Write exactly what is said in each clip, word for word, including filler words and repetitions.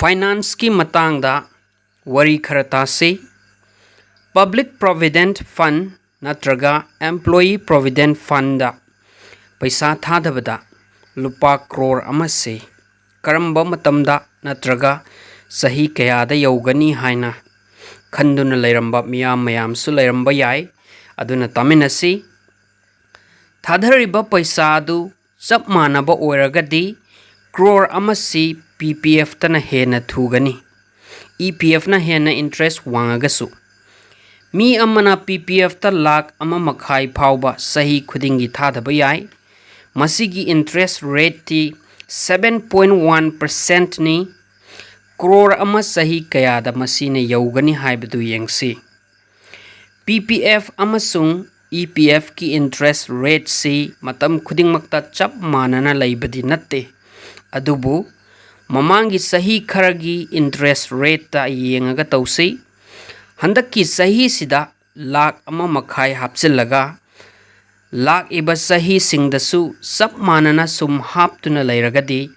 Finance-ꯀꯤ ꯃꯇꯥꯡꯗ ꯋꯥꯔꯤ ꯈꯔ ꯇꯥꯁꯤ꯫ Public Provident Fund ꯅꯠꯇ꯭ꯔꯒ Employee Provident Fund-ꯗ ꯄꯩꯁꯥ ꯊꯥꯗꯕꯗ ꯂꯨꯄꯥ ꯀ꯭ꯔꯣꯔ ꯑꯃꯁꯤ ꯀꯔꯝꯕ ꯃꯇꯝꯗ ꯅꯠꯇ꯭ꯔꯒ ꯆꯍꯤ ꯀꯌꯥꯗ ꯌꯧꯒꯅꯤ ꯍꯥꯏꯅ ꯈꯟꯗꯨꯅ ꯂꯩꯔꯝꯕ ꯃꯤꯌꯥꯝ ꯃꯌꯥꯝꯁꯨ ꯂꯩꯔꯝꯕ ꯌꯥꯏ꯫ ꯑꯗꯨꯅ ꯇꯥꯃꯤꯟꯅꯁꯤ꯫ ꯊꯥꯗꯔꯤꯕ ꯄꯩꯁꯥ ꯑꯗꯨ ꯆꯞ ꯃꯥꯟꯅꯕ ꯑꯣꯏꯔꯒꯗꯤ ꯀ꯭ꯔꯣꯔ ꯑꯃꯁꯤ ꯄꯤ ꯄꯤ ꯑꯦꯐꯇꯅ ꯍꯦꯟꯅ ꯊꯨꯒꯅꯤ, ꯏ ꯄꯤ ꯑꯦꯐꯅ ꯍꯦꯟꯅ interest ꯋꯥꯡꯉꯒꯁꯨ꯫ ꯃꯤ ꯑꯃꯅ ꯄꯤ ꯄꯤ ꯑꯦꯐꯇ ꯂꯥꯈ ꯑꯃ ꯃꯈꯥꯏ ꯐꯥꯎꯕ ꯆꯍꯤ ꯈꯨꯗꯤꯡꯒꯤ ꯊꯥꯗꯕ ꯌꯥꯏ꯫ ꯃꯁꯤꯒꯤ interest rate-ꯇꯤ seven point one percent-ꯅꯤ꯫ Crore ꯑꯃ ꯆꯍꯤ ꯀꯌꯥꯗ ꯃꯁꯤꯅ ꯌꯧꯒꯅꯤ ꯍꯥꯏꯕꯗꯨ ꯌꯦꯡꯁꯤ꯫ ꯄꯤ ꯄꯤ ꯑꯦꯐ ꯑꯃꯁꯨꯡ ꯏ ꯄꯤ ꯑꯦꯐꯀꯤ interest rate-ꯁꯤ ꯃꯇꯝ ꯈꯨꯗꯤꯡꯃꯛꯇ ꯆꯞ ꯃꯥꯟꯅꯅ ꯂꯩꯕꯗꯤ ꯅꯠꯇꯦ, ꯑꯗꯨꯕꯨ ꯃꯃꯥꯡꯒꯤ ꯆꯍꯤ ꯈꯔꯒꯤ interest rate-ꯇ ꯌꯦꯡꯉꯒ ꯇꯧꯁꯤ꯫ ꯍꯟꯗꯛꯀꯤ ꯆꯍꯤꯁꯤꯗ ꯂꯥꯈ ꯑꯃ ꯃꯈꯥꯏ ꯍꯥꯞꯆꯤꯜꯂꯒ ꯂꯥꯛꯏꯕ ꯆꯍꯤꯁꯤꯡꯗꯁꯨ ꯆꯞ ꯃꯥꯟꯅꯅ ꯁꯨꯝ ꯍꯥꯞꯇꯨꯅ ꯂꯩꯔꯒꯗꯤ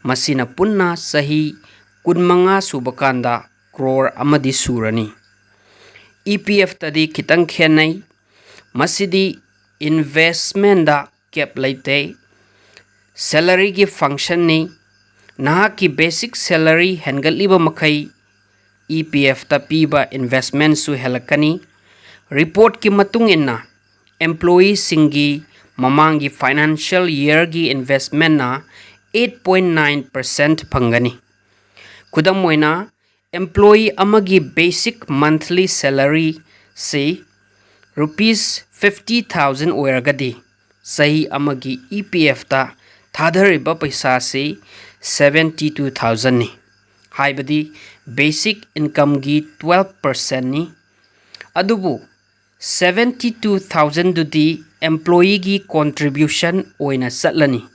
ꯃꯁꯤꯅ ꯄꯨꯟꯅ ꯆꯍꯤ ꯀꯨꯟꯃꯉꯥ ꯁꯨꯕ ꯀꯥꯟꯗ ꯀ꯭ꯔꯣꯔ ꯑꯃꯗꯤ ꯁꯨꯔꯅꯤ꯫ ꯏ ꯄꯤ ꯑꯦꯐꯇꯗꯤ ꯈꯤꯇꯪ ꯈꯦꯠꯅꯩ꯫ ꯃꯁꯤꯗꯤ investment-ꯗ cap ꯂꯩꯇꯦ꯫ Salary-ꯒꯤ function-ꯅꯤ꯫ ꯅꯍꯥꯛꯀꯤ basic salary ꯍꯦꯟꯒꯠꯂꯤꯕ ꯃꯈꯩ ꯏ ꯄꯤ ꯑꯦꯐꯇ ꯄꯤꯕ investment-ꯁꯨ ꯍꯦꯜꯂꯛꯀꯅꯤ꯫ Report-ꯀꯤ ꯃꯇꯨꯡ ꯏꯟꯅ employee-ꯁꯤꯡꯒꯤ ꯃꯃꯥꯡꯒꯤ financial year-ꯒꯤ investment-ꯅ eight point nine percent ꯐꯪꯒꯅꯤ꯫ ꯈꯨꯗꯝ ꯑꯣꯏꯅ, employee ꯑꯃꯒꯤ basic monthly salary-ꯁꯤ rupees fifty thousand ꯑꯣꯏꯔꯒꯗꯤ, ꯆꯍꯤ ꯑꯃꯒꯤ ꯏ ꯄꯤ ꯑꯦꯐꯇ ꯊꯥꯗꯔꯤꯕ ꯄꯩꯁꯥꯁꯤ seventy two thousand-ꯅꯤ, ꯍꯥꯏꯕꯗꯤ basic income-ꯒꯤ twelve percent-ꯅꯤ꯫ ꯑꯗꯨꯕꯨ seventy two thousand-ꯗꯨꯗꯤ employee-ꯒꯤ contribution ꯑꯣꯏꯅ ꯆꯠꯂꯅꯤ꯫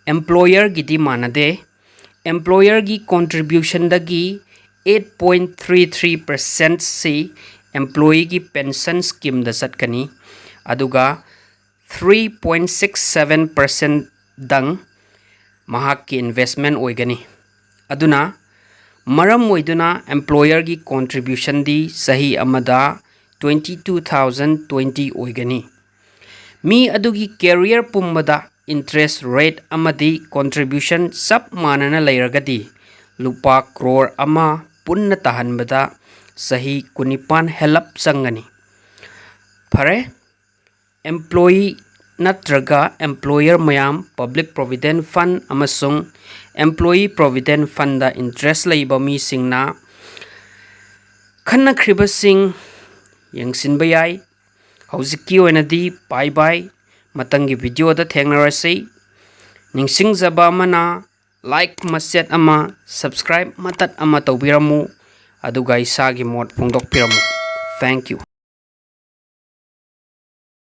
Employer-ꯒꯤꯗꯤ ꯃꯥꯟꯅꯗꯦ꯫ Employer-ꯒꯤ contribution-ꯗꯒꯤ eight point three three percent-ꯁꯤ employee-ꯒꯤ pension scheme-ꯗ ꯆꯠꯀꯅꯤ, ꯑꯗꯨꯒ three point six seven percent-ꯗꯪ ꯃꯍꯥꯛꯀꯤ investment ꯑꯣꯏꯒꯅꯤ꯫ ꯑꯗꯨꯅ ꯃꯔꯝ ꯑꯣꯏꯗꯨꯅ employerꯒꯤ contributionꯗꯤ ꯆꯍꯤ ꯑꯃꯗ twenty two thousand twenty ꯑꯣꯏꯒꯅꯤ꯫ ꯃꯤ ꯑꯗꯨꯒꯤ career ꯄꯨꯝꯕꯗ interest rate ꯑꯃꯗꯤ contribution ꯆꯞ ꯃꯥꯟꯅꯅ ꯂꯩꯔꯒꯗꯤ ꯂꯨꯄꯥ ꯀ꯭ꯔꯣꯔ ꯑꯃ ꯄꯨꯟꯅ ꯇꯥꯍꯟꯕꯗ ꯆꯍꯤ ꯀꯨꯟꯅꯤꯄꯥꯟ ꯍꯦꯜꯂꯞ ꯆꯪꯒꯅꯤ꯫ ꯐꯔꯦ, employee ꯅꯠꯇ꯭ꯔꯒ employer ꯃꯌꯥꯝ, public provident fund ꯑꯃꯁꯨꯡ employee provident fundꯗ interest ꯂꯩꯕ ꯃꯤꯁꯤꯡꯅ ꯈꯟꯅꯈ꯭ꯔꯤꯕꯁꯤꯡ ꯌꯦꯡꯁꯤꯟꯕ ꯌꯥꯏ꯫ ꯍꯧꯖꯤꯛꯀꯤ ꯑꯣꯏꯅꯗꯤ bye bye, ꯃꯊꯪꯒꯤ videoꯗ ꯊꯦꯡꯅꯔꯁꯤ꯫ ꯅꯤꯡꯁꯤꯡꯖꯕ ꯑꯃꯅ, like ꯃꯆꯦꯠ ꯑꯃ, subscribe ꯃꯇꯠ ꯑꯃ ꯇꯧꯕꯤꯔꯝꯃꯨ, ꯑꯗꯨꯒ ꯏꯁꯥꯒꯤ ꯃꯣꯠ ꯐꯣꯡꯗꯣꯛꯄꯤꯔꯝꯃꯨ꯫ Thank you꯫